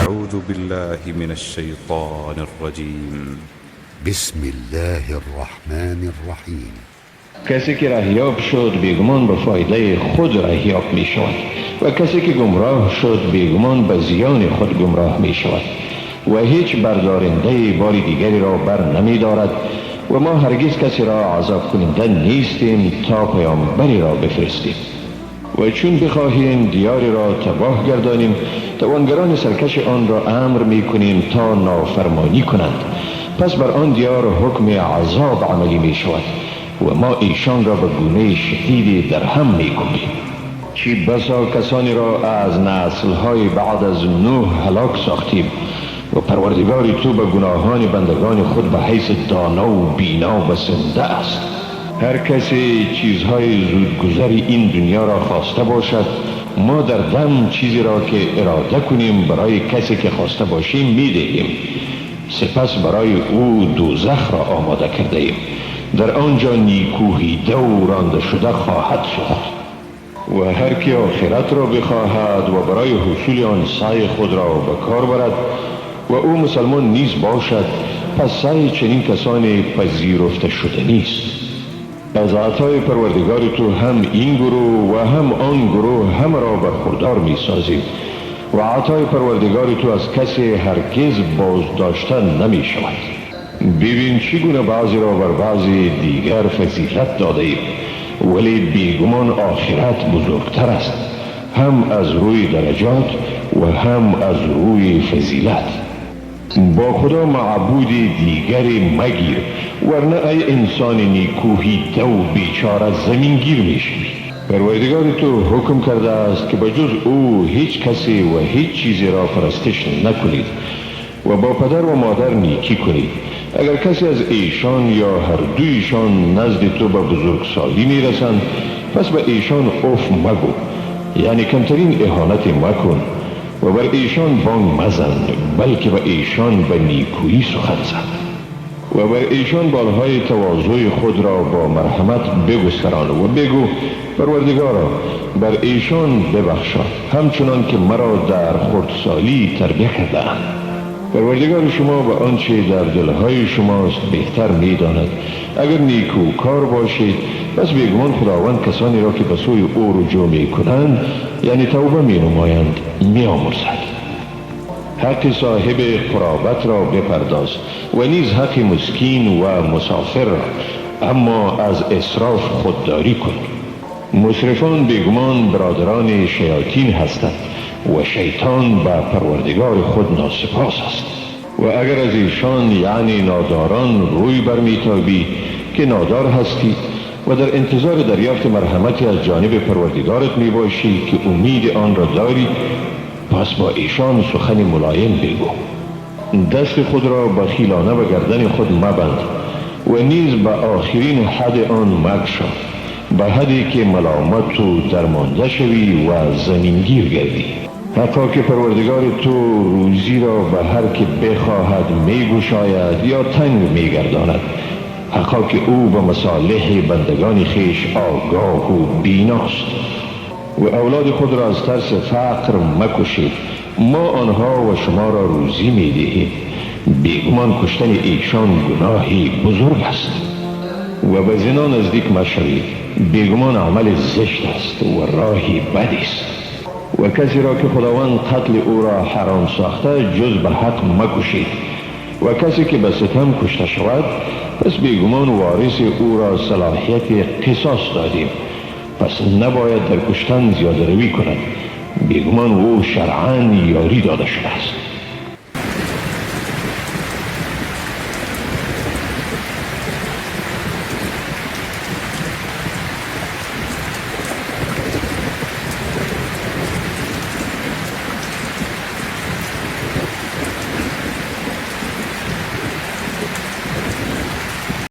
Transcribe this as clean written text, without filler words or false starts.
أعوذ بالله من الشيطان الرجيم. بسم الله الرحمن الرحیم. کسی که رهیاب شد، بیگمان به فایده خود رهیاب می شود و کسی که گمراه شد، بیگمان به زیان خود گمراه می شود و هیچ بردارنده بار دیگری را بر نمی دارد و ما هرگز کسی را عذاب کننده نیستیم تا پیامبری را بفرستیم. و چون بخواهیم دیاری را تباه گردانیم، توانگران سرکش آن را امر می کنیم تا نافرمانی کنند. پس بر آن دیار حکم عذاب عملی می شود و ما ایشان را به گونه شدیدی در هم می کوبیم. چی بسا کسانی را از نسلهای بعد از نوح هلاک ساختیم و پروردگار تو به گناهان بندگان خود به حیث دانا و بینا بسنده است. هر کسی چیزهای زودگذر این دنیا را خواسته باشد، ما در دم چیزی را که اراده کنیم برای کسی که خواسته باشیم میدهیم. سپس برای او دوزخ را آماده کرده ایم. در آنجا نیکوهیده و رانده شده خواهد سوخت. و هر کی آخرت را بخواهد و برای حصول آن سعی خود را به کار برد و او مسلمان نیز باشد، پس سعی چنین کسانی پذیرفته شده نیست. از عطای پروردگار تو هم این گروه و هم آن گروه هم را برخوردار می سازیم و عطای پروردگار تو از کسی هرگز بازداشته نمی شود. ببین چگونه بعضی را بر بعضی دیگر فضیلت داده ایم، ولی بیگمان آخرت بزرگتر است، هم از روی درجات و هم از روی فضیلت. با خدا معبود دیگری مگیر، ورنه ای انسان نیکوهیده و بیچاره زمینگیر میشوی. پروردگار تو حکم کرده است که به جز او هیچ کسی و هیچ چیزی را پرستش نکنید و با پدر و مادر نیکی کنید. اگر کسی از ایشان یا هر دویشان نزد تو به بزرگسالی میرسند، پس به ایشان اف مگو، یعنی کمترین اهانت مکن و بر ایشان بانگ مزن، بلکه به ایشان به نیکویی سخن زن و بر ایشان بالهای تواضع خود را با مرحمت بگستران و بگو: پروردگارا، بر ایشان ببخشا، همچنان که مرا در خردسالی تربیه کرده‌اند. پروردگار شما به آنچه در دلهای شماست بهتر میداند. اگر نیکو کار باشید، پس بیگمان خداوند کسانی را که به سوی او رجوع می کنند، یعنی توبه می نمایند، می آمرزد. حق صاحب قرابت را بپرداز و نیز حق مسکین و مسافر را، اما از اسراف خودداری کن. مسرفان بیگمان برادران شیاطین هستند و شیطان به پروردگار خود ناسپاس است. و اگر از ایشان، یعنی ناداران، روی برمیتابی که نادار هستی و در انتظار دریافت مرحمتی از جانب پروردگارت می باشی که امید آن را داری، پس با ایشان سخن ملایم بگو. دست خود را بخیلانه به گردن خود مبند و نیز به آخرین حد آن مگشا، به حدی که ملامت و درمانده شوی و زمینگیر گردی. حقا که پروردگار تو روزی را به هر که بخواهد میگشاید یا تنگ میگرداند. حقا که او به مصالح بندگان خویش آگاه و بیناست. و اولاد خود را از ترس فقر مکشید. ما آنها و شما را روزی میدهیم. بیگمان کشتن ایشان گناهی بزرگ است. و به زنا نزدیک مشوید. بیگمان عمل زشت است و راهی بدی است. و کسی را که خداوند قتل او را حرام ساخته جز به حق مکشید. و کسی که به ستم کشته شود، پس بیگمان وارث او را صلاحیت قصاص دادیم، پس نباید در کشتن زیاده روی کند. بیگمان او شرعا یاری داده شده است.